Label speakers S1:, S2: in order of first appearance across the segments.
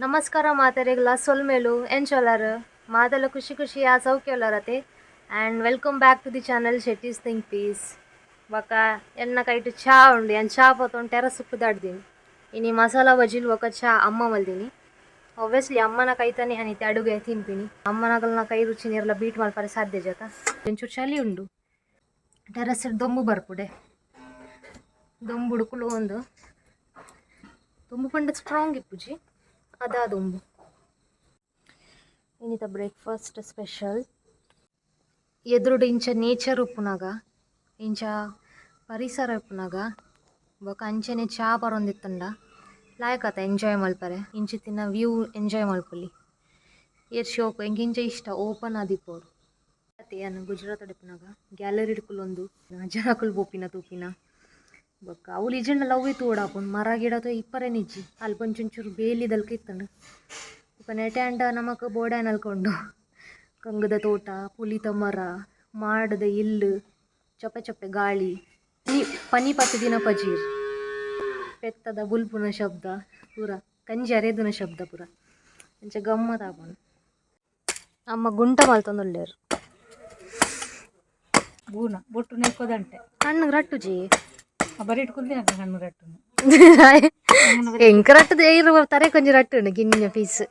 S1: ನಮಸ್ಕಾರ ಮಾತೆರೆಗ್ಲ ಸೊಲ್ಮೆಲು. ಎಂಚೊಲ್ಲರ್ ಮಾತೆಲ್ಲ ಖುಷಿ ಖುಷಿ ಆ ಸೌಖ್ಯ. And welcome back to the channel Shetty's think peace. ಬೊಕ ಎನ್ನ ಕೈಟ್ ಚಾ ಉಂಡು, ಯಾನ್ ಚಾ ಪತೊಂದು ಟೆರಸ್ ದಾಡ್ದೀನಿ. ಇನಿ ಮಸಾಲ ಬಜಿಲ್ ಬೊಕ ಚಾ ಅಮ್ಮ ಮಲ್ದಿನಿ. ಒಬ್ವಿಯಸ್ಲಿ ಅಮ್ಮನ ಕೈತಾನೆ ಅನಿತೆ ಅಡುಗೆ ತಿನ್ಪಿನಿ. ಅಮ್ಮನಗಲ್ನ ಕೈ ರುಚಿ ನೀರ್ಲ ಬೀಟ್ ಮಲ್ಪರೆ ಸಾಧ್ಯ ಜಾತ. ಒಂಚೂರು ಚಳಿ ಉಂಡು, ಟೆರಸ್ ದೊಂಬು ಬರ್ಪುಡೆ, ದೊಂಬುಡು ಕುಲೊಂದು. ದೊಂಬು ಪಂಡ ಸ್ಟ್ರಾಂಗ್ ಇಪ್ಪುಜಿ, ಅದಾ ದೊಂಬು. ಇನ್ನಿತ ಬ್ರೇಕ್ಫಾಸ್ಟ್ ಸ್ಪೆಷಲ್. ಎದುರುಡು ಇಂಚ ನೇಚರ್ ಉಪ್ಪುನಗ, ಇಂಚ ಪರಿಸರ ಉಪ್ಪುನಗ, ಬೊಕ ಅಂಚನೆ ಚಾ ಪರೊಂದಿತ್ತುಂಡ ಲಾಯಕತ ಎಂಜಾಯ್ ಮಲ್ಪರೆ. ಇಂಚಿತ್ತಿನ ವ್ಯೂ ಎಂಜಾಯ್ ಮಲ್ಪೊಲಿ. ಏರ್ ಶೋಕು ಎಂಕ್ ಇಂಚ ಇಷ್ಟ ಓಪನ್ ಆದಿಪ್ಪೊಡು. ಯಾನ್ ಗುಜರಾತ್ ಇಪ್ಪುನಗ ಗ್ಯಾಲರಿ ಕುಲೊಂದು ಜನಕುಲು ಪೋಪಿನ ತೂಪಿನ. ಬೊಕ್ಕ ಅವುಲು ಇಜ್ಜಿಂಡಲ ಅವ್ವೇ ತೂವೊಡಾಪುಂಡು. ಮರ ಗಿಡ ಇಪ್ಪರೆ ನಿಜ್ಜಿ. ಅಲ್ಪ ಒಂಚೊಂಚೂರು ಬೇಲಿದಲ್ಕ ಇತ್ತುಂಡು. ಬೊಕ ನೆಟೆ ಆಂಡ ನಮಕ್ ಬೋಡಾಯಿನಲ್ಕ ಉಂಡು. ಕಂಗದ ತೋಟ, ಪುಲಿತ ಮರ, ಮಾಡದ ಇಲ್ಲು, ಚೊಪೆ ಚೊಪೆ ಗಾಳಿ, ಪನಿ ಪತ್ತುದಿನ ಪಜೀರ್, ಪೆತ್ತದ ಬುಲ್ಪುನ ಶಬ್ದ ಪೂರ, ಕಂಜಿ ಅರೆದುನ ಶಬ್ದ ಪೂರ ಅಂಚ ಗಮ್ಮತ್ ಆಪುಂಡು. ಅಮ್ಮ ಗುಂಟ ಮಲ್ತೊಂದುಲ್ಲೆರ್.
S2: ಬೂನ ಬೊಟ್ಟು ನೆಕ್ಕೋದಂಟೆ.
S1: ಕಣ್ಣು ರಟ್ಟುಜಿ.
S2: ಬರೀ ಇಟ್ಕೊಂಡಿ ಕಣ್ಣು ರಟ್ಟುನು.
S1: ಎಂಕ್ ರಟ್ಟುದು ಏರು ತರೆ ಕೊಂಜಿ ರಟ್ಟುಂಡು ಗಿನ್ನಿನ ಪೀಸ್.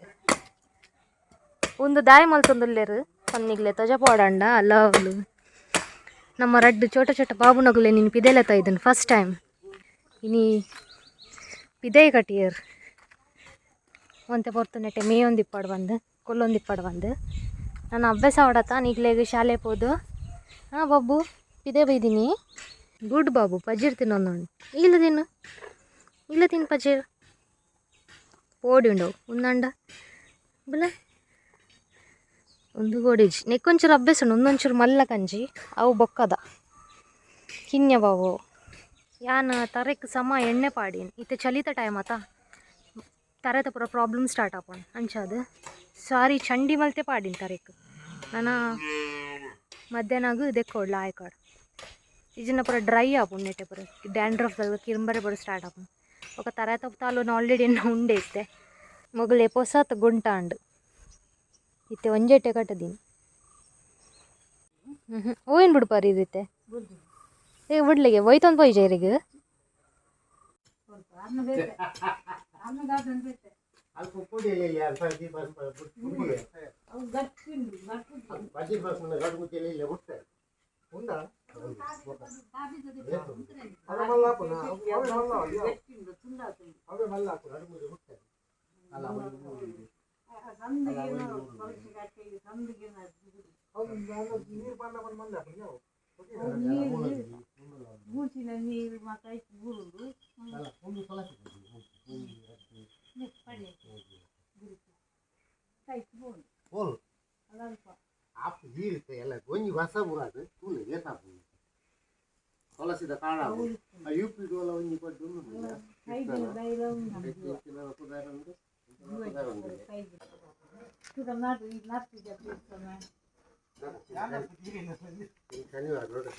S1: ಒಂದು ದಾಯ ಮಲ್ತೊಂದುಲ್ಲೆರ್ ಪನ್ನಿಗ್ಲೆ ತೊಜ ಪೋಡಂಡ ಅಲ್ಲವ್ಲು. ನಮ್ಮ ರಡ್ಡು ಚೋಟ ಚೋಟ ಬಾಬುನಗುಲೆ ನೀನು ಪಿದೆಲೆತ ಇದನ್ನು ಫಸ್ಟ್ ಟೈಮ್ ಇನಿ ಪಿದೆ ಕಟ್ಟಿಯರ್. ಒಂತೆ ಪೊರ್ತು ನೆಟ್ಟೆ ಮೇಯೊಂದಿಪ್ಪಾಡು ಬಂದು ಕೊಲ್ಲೊಂದಿಪ್ಪಾಡು ಬಂದು ನಾನು ಅಭ್ಯಾಸ ಆಡತ್ತ ನಿಗ್ಲೆಗ್ ಶಾಲೆ ಪೋದು. ಹಾಂ ಬಾಬು, ಪಿದೆ ಬೈದಿನಿ. ಗುಡ್ ಬಾಬು. ಪಜೀರ್ ತಿನ್ನೊಂದು. ಇಲ್ಲ ತಿನ್ನು, ಇಲ್ಲ ತಿನ್ನು ಪಜೀರ್. ಪೋಡಿ ಉಂಡವು ಉಂದಂಡ ಬಲ ಒಂದು ಗೋಡಿಜಿ. ನೆಕ್ಕೊಂಚೂರು ಅಭ್ಯಾಸ ಉಂಡು. ಒಂದೊಂಚೂರು ಮಲ್ಲ ಕಂಜಿ ಅವು ಬೊಕ್ಕದ ಕಿನ್ಯ ಬಾವು. ಯಾನ್ ತರೆಕ್ ಸಮ ಎಣ್ಣೆ ಪಾಡಿನ್. ಇತ್ತೆ ಚಲಿತ ಟೈಮ್ ಆತ, ತರೆತ ಪೂರ ಪ್ರಾಬ್ಲಮ್ ಸ್ಟಾರ್ಟ್ ಆಪುಂಡು. ಅಂಚಾದ್ ಸಾರಿ ಚಂಡಿ ಮಲ್ತೆ ಪಾಡಿನ್ ತರೆಕ್. ನನ ಮಧ್ಯಾಹ್ನಗ್ ದೆಕ್ಕೊಡ್ಲ ಆಯ್ಕಾಡ್. ಇಜ್ಜಿಂಡ ಪೂರ ಡ್ರೈ ಆಪುಂಡು. ನೆಟ್ಟೆ ಪೂರ ಡ್ಯಾಂಡ್ರಫ್ ಕಿರ್ಂಬರೆ ಪೂರ ಸ್ಟಾರ್ಟ್ ಆಪುಂಡು. ಬೊಕ ತರೆತ ತಾಲೂನು ಆಲ್ರೆಡಿ ಎಣ್ಣೆ ಉಂಡೆ ಇತ್ತೆ. ಮೊಗಲೆ ಪೊಸತ್ ಗುಂಟಾಂಡ್. ಇತ್ತೆ ಒಂಜೆಟ್ಟೆ ಕಟ್ಟದೀನಿ. ಹ್ಞೂ ಹೂವಿನ ಬಿಡ್ಪಾರಿ ಇದಿತ್ತೆ. ಏ ಬಿಡ್ಲಿಗೆ ಒಯ್ತೊಂದು ಪೋಯಿಜ ಇರಿಗ್.
S2: ಬೂಸಿನ ನೀರು ಮಾತ ಬೂರುಂಡು.
S3: ಎಲ್ಲ ಒಂಜಿ ಹೊಸ ಬುರಾದು ತೂಲೆ ಏತಾಪುಂಡು. ತುಳಸಿದ ಕಾಳ ಯು ಪಿ ಡೋಲ ಒಂಜಿ ಪಡ್ಡು ಉಂಡು. ಶನಿವಾರ ನೋಡು.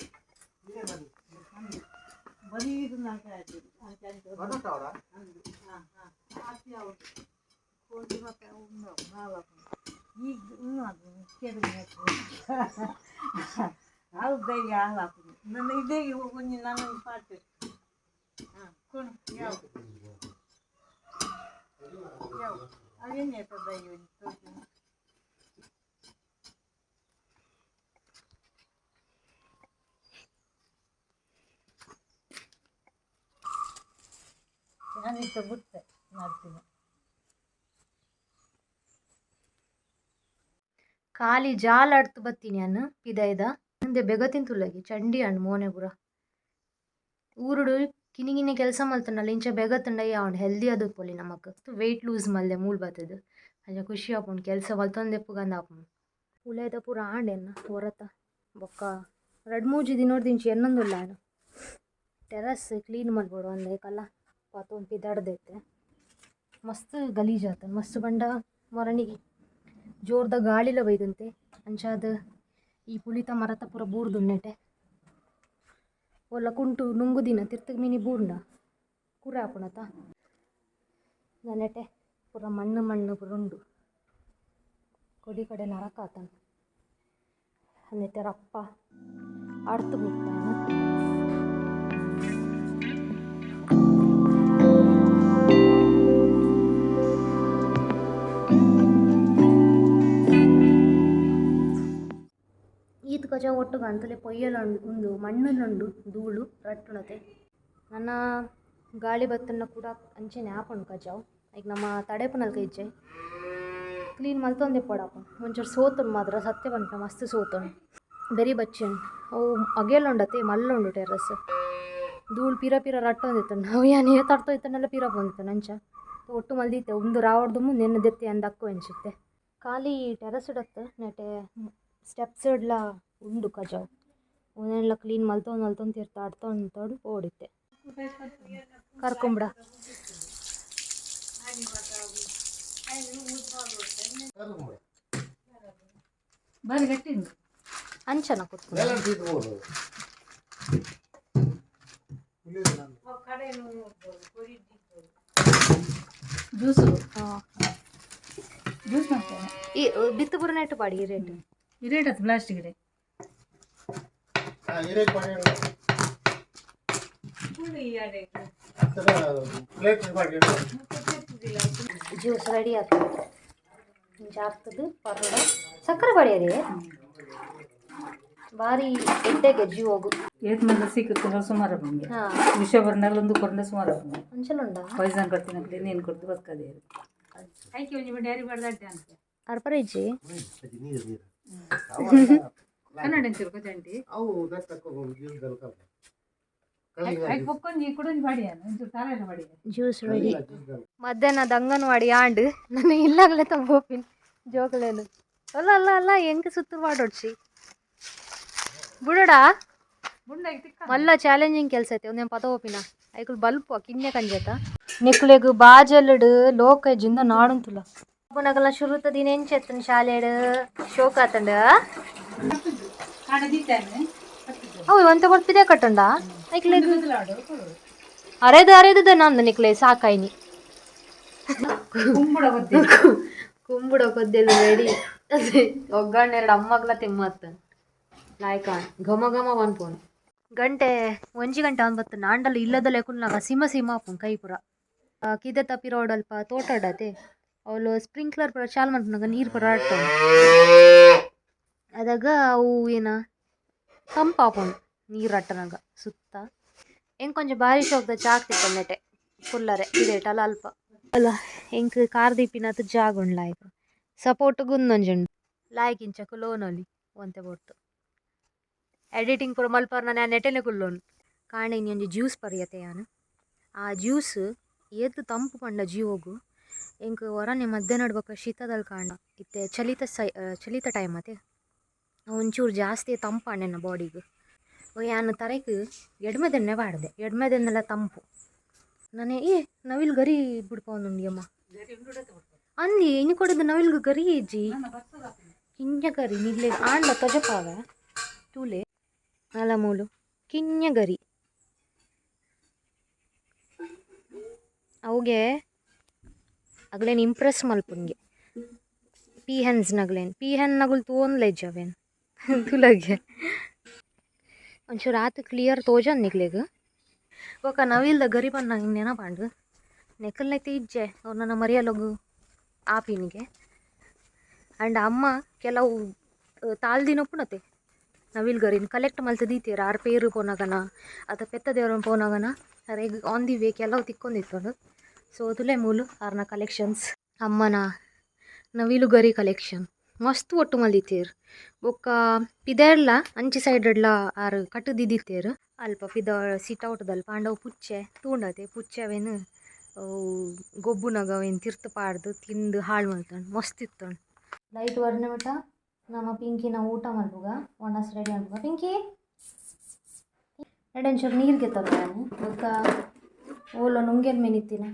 S2: ನನ್ನ ಇದೇ ಒಂಜಿ ನನ್ನ ಪಾಟ್ ಹಾಂ ಕೊಡು ಯಾವ ಯಾವ ಅವೇನು ಒಂಜಿ ತೋಜಿ. ನಾನಿತ್ತ ಬುಟ್ಟೆ ಮಾಡ್ತೀನಿ.
S1: ಖಾಲಿ ಜಾಲ್ ಅಡ್ತು ಬತ್ತೀನಿ ಯಾನ್ ಪಿದಯ್ದ. ಮುಂದೆ ಬೆಗತಿನ ತುಲಗಿ ಚಂಡಿ ಅಂಡ್ ಮೋನೆ ಪೂರ. ಊರುಡು ಕಿನಿ ಕಿನಿ ಕೆಲಸ ಮಲ್ತುಂಡಲ ಇಂಚ ಬೆಗತುಂಡ ಯಾವುಂಡು, ಹೆಲ್ದಿ ಆದುಪ್ಪೊಲಿ ನಮಕ್. ವೆಯ್ಟ್ ಲೂಸ್ ಮಲ್ದೆ ಮೂಲು ಬತ್ತುದು. ಅಂಚ ಖುಷಿ ಆಪುಂಡು, ಕೆಲಸ ಮಲ್ತೊಂದೆಪ್ಪುಗಂದ್ ಆಪುಂಡು. ಉಲೈದ ಪೂರ ಆಂಡ್ ಎನ್ನ ಹೊರತ. ಬೊಕ್ಕ ರಡ್ಡ್ ಮೂಜಿ ದಿನೊಡ್ದಿಂಚಿ ಎನ್ನೊಂದುಲ್ಲ ಯಾನ್ ಟೆರಸ್ ಕ್ಲೀನ್ ಮಲ್ಪೊಡು ಅಂದ್. ಐಕಲ್ಲ ಪತೊಂದು ಪಿದಾಡ್ದೈತೆ. ಮಸ್ತ್ ಗಲೀಜಾತುಂಡು. ಮಸ್ತ್ ಪಂಡ ಮೊರನಿಗೆ ಜೋರ್ದ ಗಾಳಿಲ ಬೈದಂತೆ. ಅಂಚಾದ್ ಈ ಪುಳಿತ ಮರತ ಪೂರ ಬೂರ್ದುಂಡು. ಒಲ್ಲ ಕುಂಟು ನುಂಗುದಿನ ತಿರ್ತುಗ್ ಮಿನಿ ಬೂರ್ಂಡ ಕುರೆ ಆಪುಂಡತ. ನೆಟೆ ಪೂರ ಮಣ್ಣು ಮಣ್ಣು ಪೂರ ಉಂಡು ಕೊಡಿ ಕಡೆ ನರಕ ಆತನ ಅಂದೆತ್ತೆ ರಪ್ಪ ಅರ್ಥ ಬಿಡ್ತಾನೆ. ಈತ್ ಗಜ ಒಟ್ಟುಗು ಅಂತಲೇ ಪೊಯ್ಯಲ ಉಂದು ಮಣ್ಣುಲುಂಡು ಧೂಳು ರಟ್ಟುಣತೆ ನನ ಗಾಳಿ ಬತ್ತನ್ನ ಕೂಡ ಅಂಚೆನೆ ಆಪುಂಡು ಕಜಾವು. ಐಕ್ ನಮ್ಮ ತಡೆಪುನಲ್ಕ ಇಜ್ಜೆ ಕ್ಲೀನ್ ಮಲ್ತೊಂದೆ ಪೋಡಾಪುಂಡು. ಒಂಚೂರು ಸೋತುಂಡು ಮಾತ್ರ ಸತ್ಯ ಪನ್ಪೆ ಮಸ್ತ್ ಸೋತುಂಡು ಬೆರಿ ಬಚ್ಚುಂಡು. ಅವು ಅಗೆಲುಂಡತೆ ಮಲ್ಲುಂಡು ಟೆರ್ರಸ್ ಧೂಳು ಪಿರ ಪಿರ ರಟ್ಟೊಂದಿತ್ತುಂಡು. ಅವು ಯಾನ್ ಏತ್ ಅರ್ತೊ ಇತ್ತುಂಡಲ ಪಿರ ಪೋಂದಿತ್ತುಂಡು. ಅಂಚ ಒಟ್ಟು ಮಲ್ದಿತ್ತೆ ಉಂದು ರಾವೊಡ್ದು ನೆನ್ನೆ ದೆತ್ತಿ ಅಂದ್ ದಕ್ಕು ಅಂಚಿತ್ತೆ. ಖಾಲಿ ಟೆರಸ್ ಡತ್ತು ನೆಟೆ ಸ್ಟೆಪ್ಸ್ ಡ್ಲ ಉಂಡು ಕಜವು ಉಂದೆನ್ಲ ಕ್ಲೀನ್ ಮಲ್ತೊಂದು ಮಲ್ತೊಂದು ತಿರ್ತ್ ಅಡ್ತೊಂದು ಪೋಡಿತ್ತೆ. ಕರ್ಕೊಂಬಿಡ
S2: ಬಾರಿ ಗಟ್ಟಿ ಉಂಟು.
S1: ಅಂಚನ ಕುತ್ಕೊಂಡು
S2: ಜ್ಯೂಸು ಜ್ಯೂಸ್ ಮಾಡ್ತೇನೆ.
S1: ಈ ಬಿತ್ತು ಪೂರ ನೆಟ್ಟು ಪಾಡಿ ಈ ರೇಟ್.
S2: ಈ ರೇಟ್ ಅದು ಪ್ಲಾಸ್ಟಿಕ್ ಇದೆ.
S1: ಜ್ಯೂಸ್ ರೆಡಿ ಆಗ್ತದೆ. ಇಂಚ ಆಗ್ತದೆ ಪರೋಡ ಸಕ್ಕರೆ ಪಡೆಯದೆ ಬಾರಿ ಎಡ್ಡೆಗೆ ಜೀವಗು.
S2: ಏತ್ ಮಂದಿ ಸಿಕ್ಕುತ್ತಲ್ಲ ಸುಮಾರು ಬಂಗೆ. ವಿಷ ಬರ್ನಲ್ಲೊಂದು ಕೊರಂಡ ಸುಮಾರು ಬಂಗೆ.
S1: ಅಂಚಲುಂಡ.
S2: ಪಾಯ್ಸನ್ ಕೊಡ್ತೀನಿ ನೀನು ಕೊಡ್ದು ಬದುಕದೇ. ಐಕೆ ಒಂಜಿ ಡ್ಯಾರಿ ಬಡ್ದಾಡ್ಡೆ ಅಂತ.
S1: ಅರ್ಪರ ಇಜ್ಜಿ.
S3: ನೀರು ನೀರು.
S2: ಕನ್ನಡ ಎಂಚೂರು ಕೊಚ್ಚಂಟಿ.
S3: ಅವು
S2: ಐಕ್ ಬೊಕ್ಕೊಂಜಿ ಕುಡೊಂಜಿ ಬಾಡಿಯಾನ ಒಂಚೂರು ತಾರೆಲ್ಲ ಬಾಡಿಯ.
S1: Juice ready. ಮಧ್ಯಾಹ್ನದ ಅಂಗನವಾಡಿ ಆಂಡ್ ನಾನು ಇಲ್ಲಾಗಲೇ ತಂಬೋಪಿನ್ ಜೋಕುಲೇನು ಅಲ್ಲ ಅಲ್ಲ ಅಲ್ಲ ಎಂಕ್ ಸುತ್ತು ಮಾಡೋಡ್ಸಿ ಬುಡೋಡ.
S2: ಬುಂಡಾಗಿ ತಿಕ್ಕ.
S1: ಮಲ್ಲ ಚಾಲೆಂಜಿಂಗ್ ಕೆಲಸ ಐತೆ. ಒಂದೇನು ಪದ ಓಪಿನ ಐಕುಲು ಬಲ್ಪು ಕಿನ್ನೆ ಕಂಜತ ನಿಕ್ಲೆಗ್ ಬಾಜಲ್ಡ್ ಲೋಕ ಜಿಂದ ನಾಡುಂತುಲ ಪುನಗಲ ಶುರುತ ದಿನ ಎಂಚೆತ್ತನ್ ಶಾಲೆಡ್ ಶೋಕ ಆತಂಡ.
S2: ಕಾಣದಿತ್ತಾನೆ.
S1: ಅವು ಒಂತೆ ಕೊಡ್ಪಿದೆ ಕಟ್ಟಂಡ ಐಕ್ಲೆಗ್ ಅರೆದು ಅರೆದು ನಂದು ನಿಕ್ಲೆ ಸಾಕಾಯ್ನಿ.
S2: ಕುಂಬುಡ ಗೊತ್ತಿಲ್ಲ.
S1: ಕುಂಬುಡ ಕೊದ್ದೆಲು ರೆಡಿ. ಒಗ್ಗರಣೆ ಎರಡು ಅಮ್ಮಗ್ಲ ತಿಮ್ಮತ್ತ ಲಾಯ್ಕ ಘಮ ಘಮ ಪನ್ಪುಂಡು. ಗಂಟೆ ಒಂಜಿ ಗಂಟೆ ಅವನ್ ಬತ್ತು ನಾಂಡಲ ಇಲ್ಲದಲ್ಲೇ ಕುಲ್ನಾಗ ಸಿಮ ಸಿಮ ಆಪುಂಡು ಕೈ ಪೂರ. ಕಿದೆ ತಪ್ಪಿರೋಡ್ ಅಲ್ಪ ತೋಟ ಅಡತೆ ಅವಳು ಸ್ಪ್ರಿಂಕ್ಲರ್ ಪೂರ ಚಾಲು ಮನ್ಪುನಾಗ ನೀರು ಪೂರ ಆಡ್ತಾವ ಅದಾಗ ಅವು ಏನ ತಂಪಾಪುಂಡು ನೀರು ಅಟ್ಟನಾಗ ಸುತ್ತ. ಎಂಕ್ ಒಂಜಿ ಬಾರಿ ಶೋಕ್ದ ಜಾಗ್ ತಿಕ್ಕಂದೆಟೆ ಕುಲ್ಲರೆ ಕಿದೆಟ್ ಅಲ್ಲ ಅಲ್ಪ ಅಲ್ಲ ಎಂಕ್ ಕಾರ್ ದೀಪಿನತ್ ಜಾಗ ಉಂಡು ಲಾಯ್ಕ್ ಸಪೋರ್ಟ್ ಗುಂದೊಂಜಿ ಉಂಡು ಲಾಯ್ಕ್ ಇಂಚ ಕುಲೋನೊಲಿ ಒಂತೆ ಪೊರ್ತು ಎಡಿಟಿಂಗ್ ಪೂರ ಮಲ್ಪರ ನಾನು ನೆಟೆನೆ ಕುಲ್ಲೋನು. ಕಾಂಡೆ ಇನಿ ಒಂಜಿ ಜ್ಯೂಸ್ ಪರಿಯತೆ ಯಾನ್. ಆ ಜ್ಯೂಸ್ ಏತ್ ತಂಪು ಪಂಡ ಜೀವೊಗು. ಎಂಕ್ ಒರನೆ ಮಧ್ಯಾಹ್ನಡ್ ಬೊಕ ಶೀತದಲ್ಲಿ ಕಾಂಡ ಇತ್ತೆ ಚಲಿತ ಸೈ ಚಲಿತ ಟೈಮ್ ಅತೆ ಒಂಚೂರು ಜಾಸ್ತಿ ತಂಪಾಂಡ್ ಎನ್ನ ಬಾಡಿಗ್. ಯಾನ್ ತರೆಕ್ ಎಡ್ಮೆದೆಣ್ಣೆ ಪಾಡ್ದೆ. ಎಡ್ಮೆದೆಣ್ಣೆಲ ತಂಪು ನನೆ ಏ ನವಿಲ್ ಗರಿ ಬುಡ್ಪವೊಂದುಂಡು ಯಮ್ಮ ಅಂದಿ ಇನಿ ಕೊಡದು ನವಿಲ್ಗ್ ಗರಿ ಇಜ್ಜಿ ಕಿಂಜ ಗರಿ ನಿಲ್ಲೆ ಆಂಡ ತೊಜಪಾವೆ ತೂಲೆ ಅಲ ಮೂಲು ಕಿಂಜ ಗರಿ ಅವುಗೆ ಅಗ್ಲೇನ್ ಇಂಪ್ರೆಸ್ ಮಲ್ಪುನ್ಗೆ ಪೀ ಹೆನ್ಸ್ ನಗ್ಲೇನ್ ಪೀ ಹೆನ್ ನಗುಲ್ ತೂವೊಂದ್ಲ ಇಜ್ಜಿ ಅವೇನ್ ತುಲಗೆ ಒಂಚೂರು ಆತ್ ಕ್ಲಿಯರ್ ತೋಜಂದ್ ನಿಕ್ಲೆಗ್. ಬೊಕ ನವಿಲ್ದ ಗರಿ ಪನ್ನಗ ನೆನಪಾಂಡ್ ನೆಕಲ್ನೈತೆ ಇಜ್ಜೆ ಅವು ನನ್ನ ಮರಿಯಲೊಗು ಆಪಿನಿಗೆ. ಆಂಡ ಅಮ್ಮ ಕೆಲವು ತಾಲ್ದಿನ ಉಪ್ಪುನತೆ ನವಿಲ್ ಗರಿನ್ ಕಲೆಕ್ಟ್ ಮಲ್ತ್ ದೀತೆರ್ ಆರ್ ಪೇರು ಪೋನಗನ ಅತ ಪೆತ್ತ ದೇವರನ್ ಪೋನಗನ ಅರೆಗ್ ಆನ್ the way ಕೆಲವು ತಿಕ್ಕೊಂದಿತ್ತುಂಡು. ಸೊ ತುಲೆ ಮೂಲು ಆರ್ನ ಕಲೆಕ್ಷನ್ಸ್. ಅಮ್ಮನ ನವಿಲು ಗರಿ ಕಲೆಕ್ಷನ್ ಮಸ್ತ್ ಒಟ್ಟು ಮಲ್ದಿತ್ತೆರ್. ಬೊಕ್ಕ ಪಿದೆರ್ಲ ಅಂಚಿ ಸೈಡ್ಡ್ಲ ಆರ್ ಕಟ್ಟು ದಿದಿತ್ತೆರ್ ಅಲ್ಪ ಪಿದ ಸಿಟ್ ಔಟ್ ದಲ್ಪ. ಆಂಡ ಅವು ಪುಚ್ಚೆ ತೂಂಡತೆ ಪುಚ್ಚೆ ಅವೇನು ಅವು ಗೊಬ್ಬುನಗ ಅವೇನು ತಿರ್ತ್ ಪಾಡ್ದ್ ತಿಂದು ಹಾಳು ಮಲ್ತಂಡು ಮಸ್ತ್ ಇತ್ತುಂಡು. ಲೈಟ್ ವರ್ನೆ ಮಟ ನಮ ಪಿಂಕಿನ ಊಟ ಮಲ್ಪುಗ ವನಸ್ ರೆಡಿ ಮಲ್ಪುಗ. ಪಿಂಕಿ ನಡೆ ಒಂಚೂರು ನೀರು ಗೆತ್ತೊಂದು ಯಾನ್ ಬೊಕ್ಕ ಓಲ ನುಂಗೆಲ್ ಮೆನಿತ್ತಿನ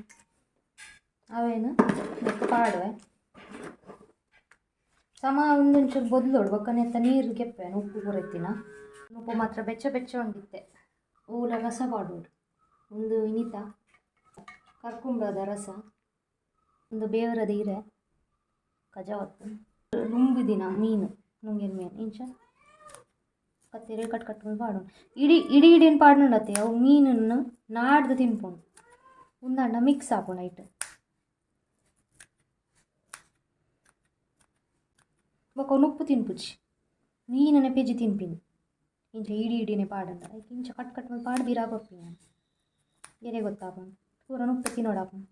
S1: ಅವೇನು ಬೊಕ್ಕ ಪಾಡುವೆ ಸಮ ಒಂದೊಂಚೂರು ಬೊದ್ಲೊಡು. ಬೊಕ್ಕ ನೆತ್ತ ನೀರು ಗೆಪ್ಪೆ ಉಪ್ಪು ಪೂರ ಇತ್ತಿನ ಉಪ್ಪು ಮಾತ್ರ ಬೆಚ್ಚ ಬೆಚ್ಚ ಉಂಡಿತ್ತೆ. ಓಲ ರಸ ಪಾಡೋಡು. ಉಂದು ಇನಿತ ಕರ್ಕುಂಬದ ರಸ. ಒಂದು ಬೇವರದ ಇರೆ ಕಜವತ್ತು ನುಂಬಿದಿನ ಮೀನು ನುಂಗಿನ ಮೀನು ಇಂಚ ಕತ್ತೆರೆ ಕಟ್ ಕಟ್ ಪಾಡು ಇಡೀ ಇಡೀ ಇಡೀನ್ ಪಾಡ್ನುಂಡತ್ತೆ ಅವು ಮೀನನ್ನು ನಾಡ್ದು ತಿನ್ಪುಂಡು ಉಂದಾಂಡ ಮಿಕ್ಸ್ ಆಪುಂಡು ಐಟ್ ಬೊಕ ನುಪ್ಪು ತಿನ್ಪುಜಿ ಮೀನನೆ ಪೆಜ್ಜಿ ತಿನ್ಪಿನಿ ಇಂಚ ಇಡೀ ಇಡೀನೆ ಪಾಡಂಡ ಐಕ್ ಇಂಚ ಕಟ್ ಕಟ್ ಮಲ್ತ್ ಪಾಡ್ ಬಿರಾಕ್ ಕೊರ್ಪಿನಿ ಯಾನ್ ಏರೆ ಗೊತ್ತಾಪುಂಡು ಪೂರ ನುಪ್ಪು ತಿನೊಡಾಪುಂಡು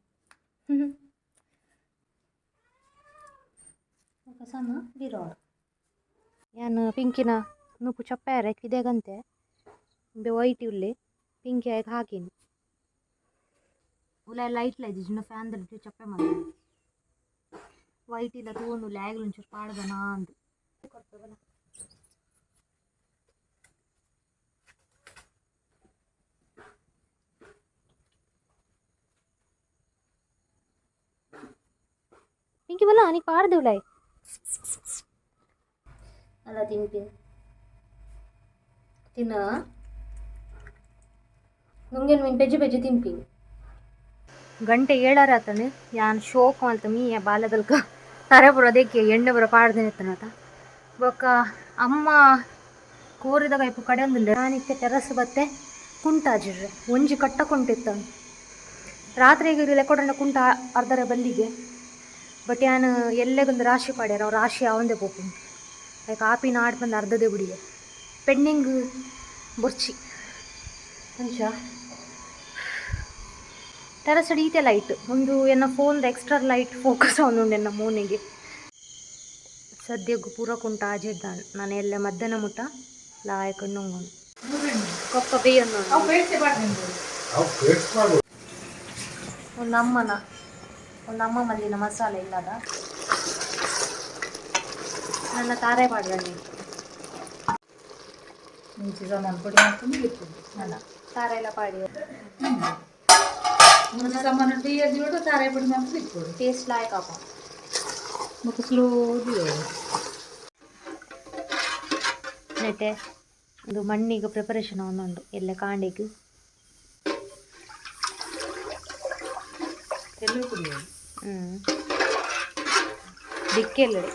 S1: ಬೊಕ ಸಮ ಬಿರೋಡು ಯಾನ್ ಪಿಂಕಿನ ನುಪ್ಪು ಚಪ್ಪಾರೆ ಕಿದೆಗಂತೆ ಇಂಬೆ ವೈಟ್ ಉಲ್ಲೆ ಪಿಂಕಿ ಆಯ್ಕೆ ಹಾಕಿನಿ ಉಲಾಯಿ ಲೈಟ್ ಲೈದಿಜಿಂಡ ಫ್ಯಾನ್ ದಡಿಟ್ ಚಪ್ಪೆ ಮಲ್ಪುನು ವೈಟ್ ಇಲ್ಲ ತೂವೊಂದುಲ್ಲೆ ಆಯ್ಗ್ಲ ಒಂಚೂರು ಪಾಡ್ದನಾ ಅಂದ್ ಪಿಂಕಿ ಬಲ್ಲ ನೀ ಪಾಡ್ದೆ ಉಲಾಯಿ ಅಲ್ಲ ತಿನ್ಪಿನಿ ತಿನ್ನ ನುಂಗೆನ್ ಮೀನು ಪೆಜ್ಜಿ ಪೆಜ್ಜಿ ತಿನ್ಪಿನಿ ಗಂಟೆ ಏಳರ ಆತಂಡು ಯಾನ್ ಶೋಕ್ ಮಲ್ತ ಮೀಯ ಬಾಲ್ಯದಲ್ಕ ತರೆ ಪೂರ ದೇಕಿ ಎಣ್ಣೆ ಪೂರ ಪಾಡ್ದಿನ ಇತ್ತನತ ಬೊಕ್ಕ ಅಮ್ಮ ಕೋರಿದ ಕೈಪು ಕಡೆಯೊಂದುಲ್ಲೆ ನಾನಿತ್ತೆ ಟೆರಸ್ ಬತ್ತೆ ಕುಂಟಾಜಿಡ್ರೆ ಒಂಜಿ ಕಟ್ಟ ಕುಂಟಿತ್ತ ರಾತ್ರಿಗೆ ಲೆಕ್ಕೊಡಂಡ ಕುಂಟ ಅರ್ಧರ ಬಲ್ಲಿಗೆ ಬಟ್ ಯಾನ್ ಎಲ್ಲೆಗೊಂದು ರಾಶಿ ಪಾಡ್ಯಾರ ಅವು ರಾಶಿ ಅವಂದೇ ಪೋಪುಂಡು ಲೈಕ್ ಆಪಿ ನಾಡ್ ಬಂದು ಅರ್ಧದೇ ಬುಡಿಗೆ ಪೆಂಡಿಂಗ್ ಬೊರ್ಚಿ ಅಂಚ ಟೆರಸ್ ಈತೆ ಲೈಟ್ ಒಂದು ಎನ್ನ ಫೋನ್ದ ಎಕ್ಸ್ಟ್ರಾ ಲೈಟ್ ಫೋಕಸ್ ಆವೊಂದುಂಡು ಎನ್ನ ಮೋನೆಗೆ ಸದ್ಯಗ್ ಪೂರ ಕುಂಟ ಆಜಿಡ್ದಾಂಡ್ ನಾನು ಎಲ್ಲ ಮಧ್ಯಾಹ್ನ ಮುಟ್ಟ ಲಾಯಕ್ ನುಂಗುಂಡು ಕೊಪ್ಪ ಬೇಯೊಂದು
S2: ಅವು ಬೇಡ್ಸೆ ಪಾಡ್ದು
S3: ಅವು ಪೇಸ್ಟ್ ಮಾಡು.
S1: ಒಂದು ಅಮ್ಮನ ಒಂದು ಅಮ್ಮ ಮಲ್ಲಿನ ಮಸಾಲೆ ಇಲ್ಲದ ನನ್ನ ತಾರೆ ಪಾಡ್ದಂಡಿ
S2: ಮುಂಚೆ ಸಾಮಾನು ಪೊಡಿ ಮಾಡ್ಕೊಂಡು ಇರ್ತದೆ
S1: ಅಲ್ಲ ತಾರೆ ಎಲ್ಲ ಪಾಡಿ
S2: ಮುಂಚೆ ಸಾಮಾನು ಬೇಯದಿಯೋಡು ತಾರೆ ಪೊಡಿ ಮಾಡ್ಕೊಂಡು ಇಟ್ಕೊಡು
S1: ಟೇಸ್ಟ್ ಲಾಯಕ್ ಆಪ
S2: ಮತ್ತು ಸ್ಲೋ
S1: ನೆಟೆ ಇದು ಮಣ್ಣಿಗೆ ಪ್ರಿಪರೇಷನ್ ಒಂದುಂಡು ಎಲ್ಲ ಕಾಂಡಿಗೆ
S2: ಎಲ್ಲೂ ಕುಡಿಯೋದು
S1: ಹ್ಞೂ ದಿಕ್ಕೆಲ್ಲಡು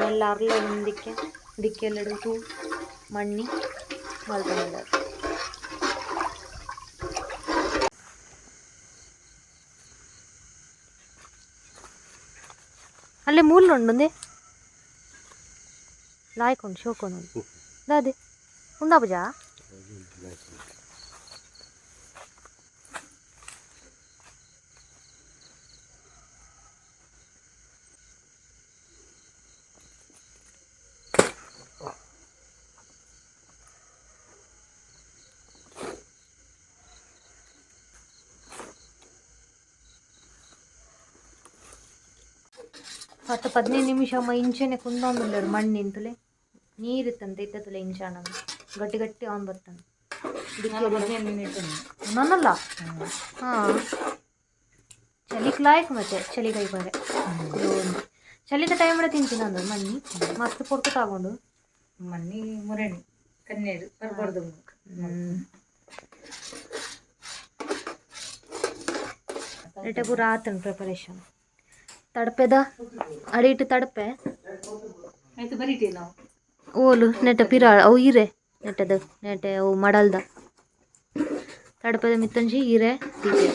S1: ಎಲ್ಲ ಅರ್ಲ ದಿಕ್ಕೆ ದಿಕ್ಕೆಲ್ಲಡು ತೂ ಮಣ್ಣಿ ಮಲ್ಕೊಂಡ ಅಲ್ಲೇ ಮೂಲ ಉಂಡು ಲಾಯ್ಕೊಂಡು ಶೋಕೊಂಡು ದಾದೆ ಉಂದಾ ಪೂಜಾ 10-15 ನಿಮಿಷ ಅಮ್ಮ ಇಂಚೆನೆ ಕುಂದೊಂದುಲ್ಲೆರ್ ಮಣ್ಣಿಂತುಲೆ ನೀರಿತ್ತಂತೆ ಇತ್ತತುಲೆ ಇಂಚಾಣ ಗಟ್ಟಿ ಗಟ್ಟಿ ಆನ್ ಬರ್ತಾನೆ
S2: 15 ಮಿನಿಟ್.
S1: ನನ್ನಲ್ಲ ಹಾಂ ಚಳಿಕ್ ಲಾಯಕ್ ಮತ್ತೆ ಚಳಿ ಕೈ ಬರೆ ಚಳಿದ ಟೈಮ್ ತಿಂತೀನಿ ನಾನು ಮಣ್ಣಿ ಮಸ್ತ್ ಪೊರ್ತು ತಗೊಂಡು.
S2: ಮಣ್ಣಿ ಮುರಣಿ ಕಣ್ಣೀರು ಬರಬಾರ್ದು.
S1: ನೆಟೆ ಪೂರ ಆತಂಡು ಪ್ರಿಪರೇಷನ್ ತಡಪೆದ ಅಡಿಟ್ಟು ತಡಪೆ.
S2: ಆಯ್ತು ಬರೀಟಿ ನಾವು.
S1: ಓಲು ನೆಟ ಪಿರ ಅವು ಇರೆ ನೆಟದ ನೆಟೆ ಅವು ಮಡಲ್ದ ತಡಪದ ಮಿತ್ತಂಜಿ ಇರೆ ದೀಪೆ.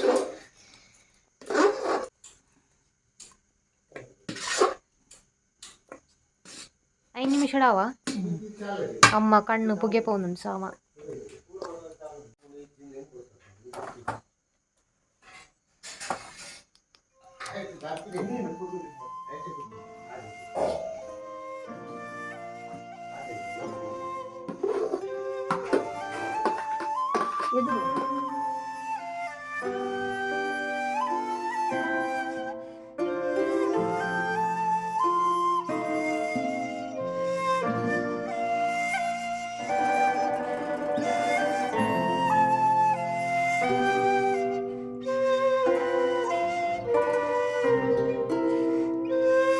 S1: 5 ನಿಮಿಷ ಅವ ಅಮ್ಮ ಕಣ್ಣು ಪುಗೆ ಪೋನುಂಡು ಸಾಮ.
S2: ಎದುರು.